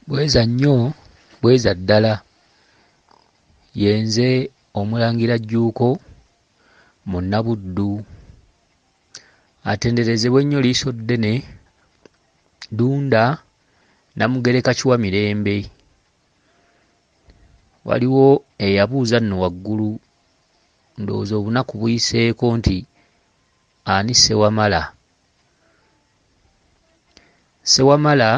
Bweza nnyo bweza ddala. Yenze Omulangira Jjuuko Munnabuddu. Atenderezebwe nnyo Liisoddene, Ddunda Namugereka Kiwamirembe. Waliwo eyabuuza nno waggulu ndowooza obunaku buyiseeko nti ani Ssewamala? Ssewamala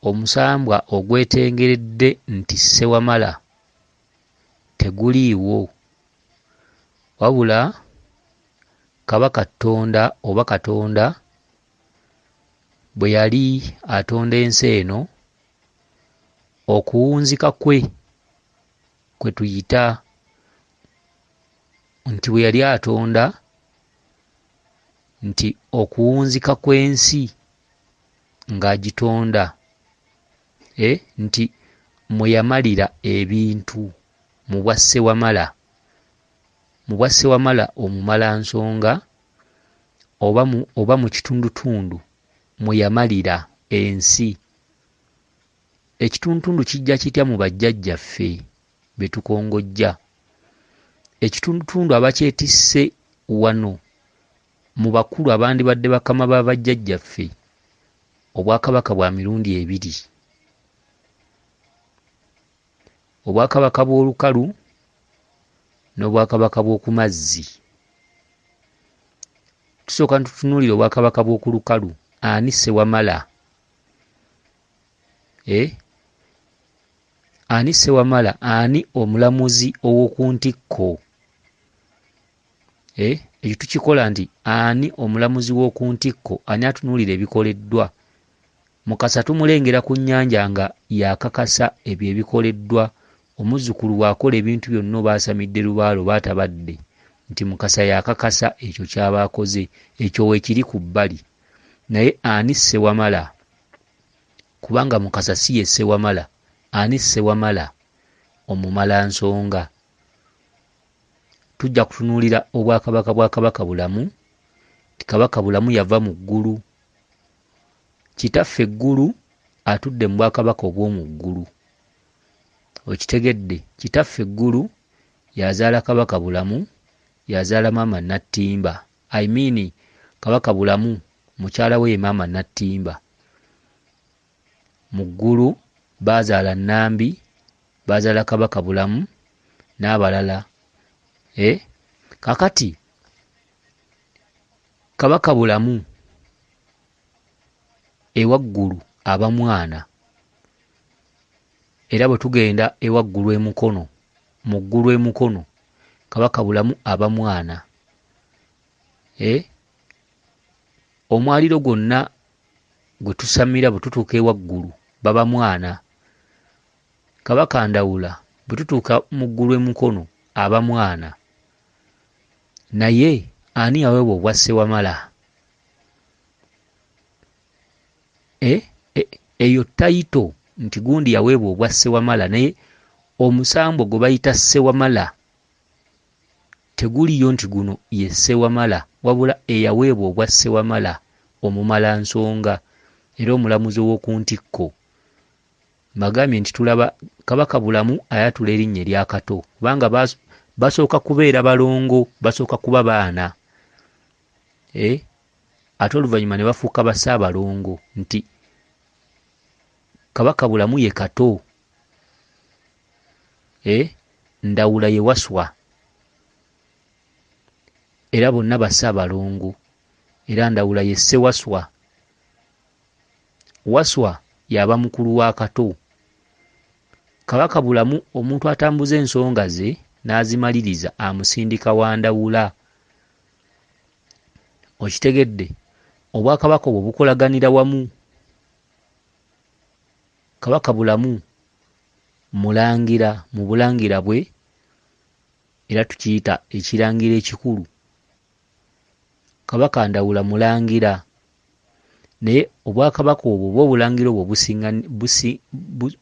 omusambwa ogwetengeredde nti Ssewamala teguliiwo wabula Kabaka Ttonda oba Katonda bwe yali atonda ensi eno, okuwunzika kwe kwe tuyita nti bwe yali atonda nti okuwunzika kw'ensi ng'agitonda nti mwe yamalira ebintu mu bwa Ssewamala. Mu bwa Ssewamala omumalansonga oba mu kitundutundu mwe yamalira ensi. Ekitundutundu kijja kitya mu bajjajjaffe be tukongojja? Ekitundutundu abakyetisse wano mu bakulu abandibadde bakama ba bajjajjaffe, Obwakabaka bwa mirundi ebiri. Obwakabaka bw'olukalu n'Obwakabaka bw'oku mazzi. Tusooka ne tutunuulira Obwakabaka bw'oku lukalu, ani Ssewamala? Ani Ssewamala? Ani omulamuzi ow'oku ntikko? Ekyo tukikola nti ani omulamuzi w'oku ntikko? Ani atunuulira ebikoleddwa? Mukasa tumulengera ku nnyanja nga y'akakasa ebyo ebikoleddwa. Omuzzukulu bw'akola ebintu byonna oba asamidde lubaale oba atabadde, nti Mukasa y'akakasa ekyo ky'aba akoze. Ekyo weekiri ku bbali. Naye ani Ssewamala? Kubanga Mukasa si ye Ssewamala. Ani Ssewamala? Omumalansonga. Tujja kutunuulira Obwakabaka bwa Kabaka Bulamu, nti Kabaka Bulamu yava mu ggulu. Kitaffe Ggulu atudde mu bwakabaka obw'omu ggulu. Okitegedde? Kitaffe Ggulu y'azaala Kabaka Bulamu, y'azaala Maama Nattimba. I mean Kabaka Bulamu mukyala we ye Maama Nattimba. Mu ggulu baazaala Nnambi, baazaala Kabaka Bulamu n'abalala. Kaakati Kabaka Bulamu ewa Ggulu aba mwana. Era bwe tugenda ewa Ggulu e Mukono, mu ggulu e Mukono, Kabaka Bulamu aba mwana. Omwaliiro gwonna gwe tusamira bwe tutuuka ewa Ggulu baba mwana. Kabaka Ndawula bwe tutuuka mu ggulu e Mukono aba mwana. Naye ani yaweebwa obwa Ssewamala? Eyo tayito nti gundi yaweebwa obwa Ssewamala, naye omusambwa gwe bayita Ssewamala teguliyo nti guno ye Ssewamala, wabula eyaweebwa obwa Ssewamala omumalansonga era omulamuzi ow'oku ntikko. Mbagambye nti tulaba Kabaka Bulamu ayatula erinnya erya Kato kubanga basooka kubeera balongo, basooka kuba baana. Ate oluvannyuma ne bafuuka bassaabalongo nti Kabaka Bulamu ye Kato. Ndawula ye Waswa. Era bonna bassaabalongo. Era Ndawula ye Ssewaswa. Waswa y'aba mukulu wa Kato. Kabaka Bulamu omuntu atambuza ensonga ze n'azimaliriza amusindika wa Ndawula. Okitegedde? Obwakabaka obwo bukolaganira wamu. Kabaka Bulamu mulangira mu bulangira bwe era tukiyita ekirangira ekikulu. Kabaka Ndawula mulangira naye obwakabaka obwo oba obulangira obwo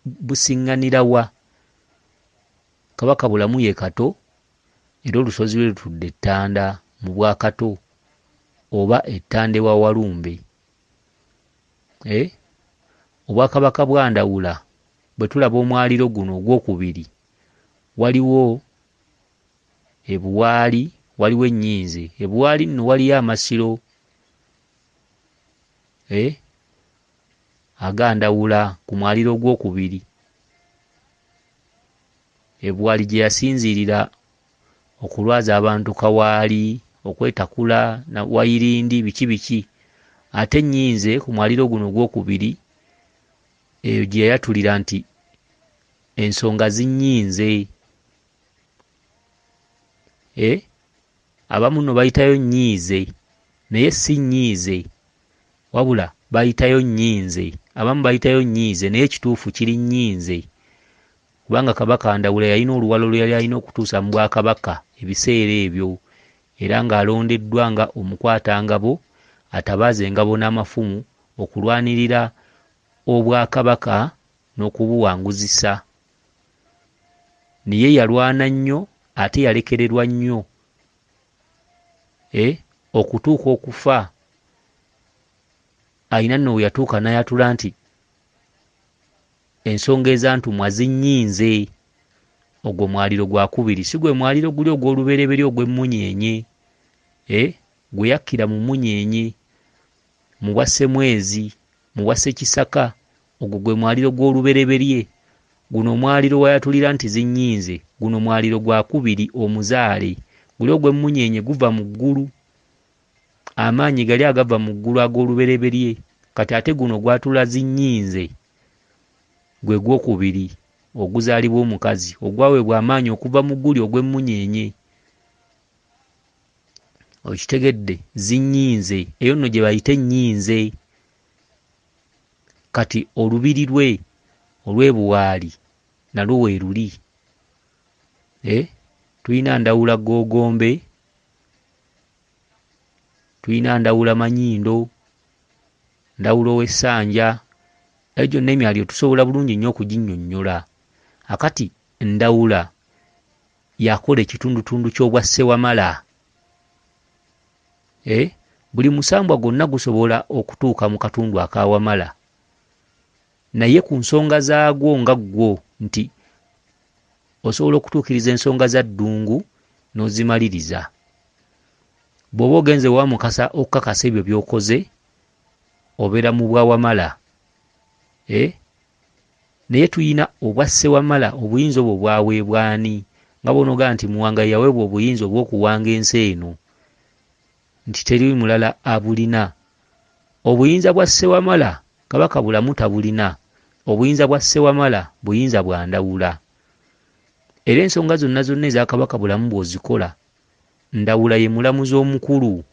busiŋŋanira wa? Kabaka Bulamu ye Kato era olusozi lwe lutudde Ttanda mu bwa Kato oba e Ttanda ewa Walumbe. Obwakabaka bwa Ndawula bwe tulaba omwaliiro guno ogwokubiri, waliwo e Buwaali, waliwo e Nnyinze. E Buwaali nno waliyo amasiro aga Ndawula ku mwaliiro ogwokubiri. E Buwaali gye yasinziirira okulwaza abantu kawaali, okwetakula na wayirindi biki biki. Ate Nnyinze ku mwaliiro guno ogwokubiri eyo gye yayatulira nti ensonga zinnyinze. Abamu nno bayitayo nnyiize naye si nnyiize wabula bayitayo nnyinze. Abamu bayitayo nnyiize naye ekituufu kiri nnyinze kubanga Kabaka Ndawula yalina oluwalo lwe yali alina okutuusa mu Bwakabaka ebiseera ebyo era ng'alondeddwa nga omukwatangabo atabaaza engabo n'amafumu okulwanirira Obwakabaka n'okubuwanguzisa. Naye yalwana nnyo ate yalekererwa nnyo okutuuka okufa. Alina nno we yatuuka n'ayatula nti ensonga ezantumwa zinnyinze. Ogwo mwaliiro gwakubiri, si gwe mwaliiro guli ogw'olubereberye ogw'emmunyeenye gwe yakkira mu mmunyeenye mu bwa Ssemwezi, mu bwa Ssekisaka. Ogwo gwe mwaliiro gw'olubereberye. Guno omwaliiro wayatulira nti zinnyinze, guno mwaliiro gwakubiri omuzaale. Guli ogw'emmunyeenye guva mu ggulu, amaanyi gali agava mu ggulu ag'olubereberye. Kati ate guno gwatula zinnyinze, gwe gwokubiri oguzaalibwa omukazi, ogwaweebwa amaanyi okuva mu guli ogw'emmunyeenye. Okitegedde? Zinnyinze, eyo nno gye bayita ennyinze. Kati olubiri lwe olw'e Buwaali nalwo weeruli. Tulina Ndawula Googombe, tulina Ndawula Manyindo, Ndawula ow'Essanja. Eyo gyonna emyaliiro tusobola bulungi nnyo okuginnyonnyola. Akati Ndawula yakola ekitundutundu ky'obwa Ssewamala. Buli musambwa gwonna gusobola okutuuka mu katundu aka Wamala, naye ku nsonga zaagwo nga ggwo nti osobola okutuukiriza ensonga za Ddungu n'ozimaliriza. Bw'oba ogenze wa Mukasa okukakasa ebyo by'okoze, obeera mu bwa Wamala. Naye tulina obwa Ssewamala, obuyinza obwo bwaweebwa ani? Nga bw'onoogamba nti Muwanga ye yaweebwa obuyinza obw'okuwanga ensi eno, nti teri mulala abulina. Obuyinza bwa Ssewamala Kabaka Bulamu tabulina. Obuyinza bwa Ssewamala buyinza bwa Ndawula. Era ensonga zonna zonna eza Kabaka Bulamu bw'ozikola, Ndawula ye mulamuzi omukulu,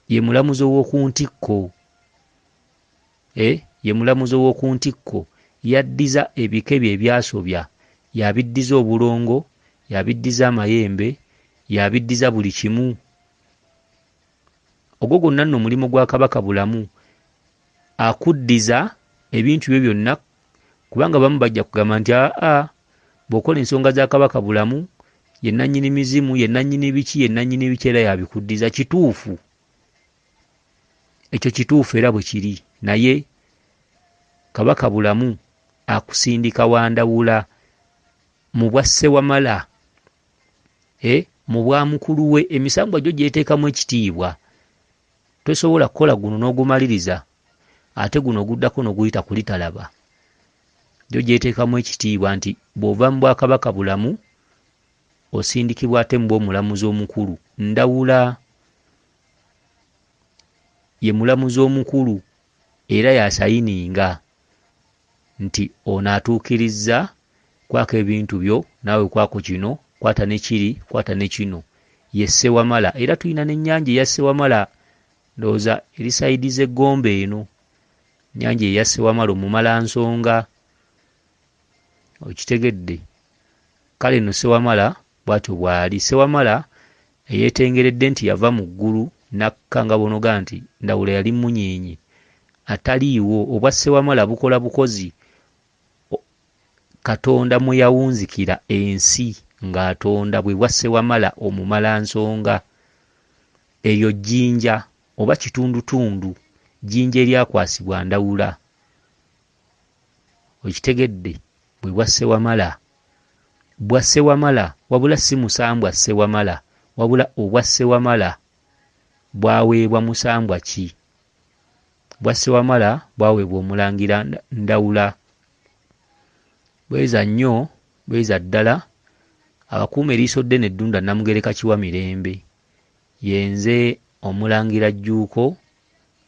ye mulamuzi ow'oku ntikko. Ye mulamuzi ow'oku ntikko. Yaddiza ebika ebyo ebyasobya, y'abiddiza obulongo, y'abiddiza amayembe, y'abiddiza buli kimu. Ogwo gwonna nno mulimu gwa Kabaka Bulamu, akuddiza ebintu byo byonna, kubanga abamu bajja kugamba nti aa, bw'okola ensonga za Kabaka Bulamu, ye nnannyini mizimu, ye nnannyini biki, ye nnannyini biki, era y'abikuddiza. Kituufu, ekyo kituufu era bwe kiri, naye Kabaka Bulamu akusindika wa Ndawula mu bwa Ssewamala, mu bwa mukulu we. Emisambwa gyo gyeteekamu ekitiibwa. Tosobola kukola guno n'ogumaliriza ate guno oguddako n'oguyita kulitalaba. Gyo gyeteekamu ekitiibwa nti bw'ova mu Bwakabaka Bulamu osindikibwa ate mu bw'omulamuzi omukulu. Ndawula ye mulamuzi omukulu era y'asayininga nti ono atuukirizza, kwako ebintu byo naawe kwako kino, kwata ne kiri, kwata ne kino. Ye Ssewamala. Era tulina n'ennyanja eya Ssewamala, ndowooza eri sayidi z'e Gombe eno. Nnyanja eya Ssewamala omumalansonga. Okitegedde? Kale nno Ssewamala bw'atyo bw'ali. Ssewamala eyeetengeredde nti yava mu ggulu n'akka nga bw'onoogamba nti Ndawula yali mmunyeenye. Ataliiwo, obwa Ssewamala bukola bukozi Katonda mwe yawunzikira ensi ng'atonda bwe bwa Ssewamala omumalansonga. Eryo jjinja oba kitundutundu, jjinja eryakwasibwa Ndawula. Okitegedde? Bwe bwa Ssewamala. Bwa Ssewamala, wabula si musambwa Ssewamala, wabula obwa Ssewamala bwaweebwa musambwa ki? Bwa Ssewamala bwaweebwa Omulangira Ndawula. Bweza nnyo, bweza ddala. Abakuuma eriiso ddene Ddunda Namugereka Kiwamirembe. Yenze Omulangira Jjuuko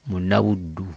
Munnabuddu.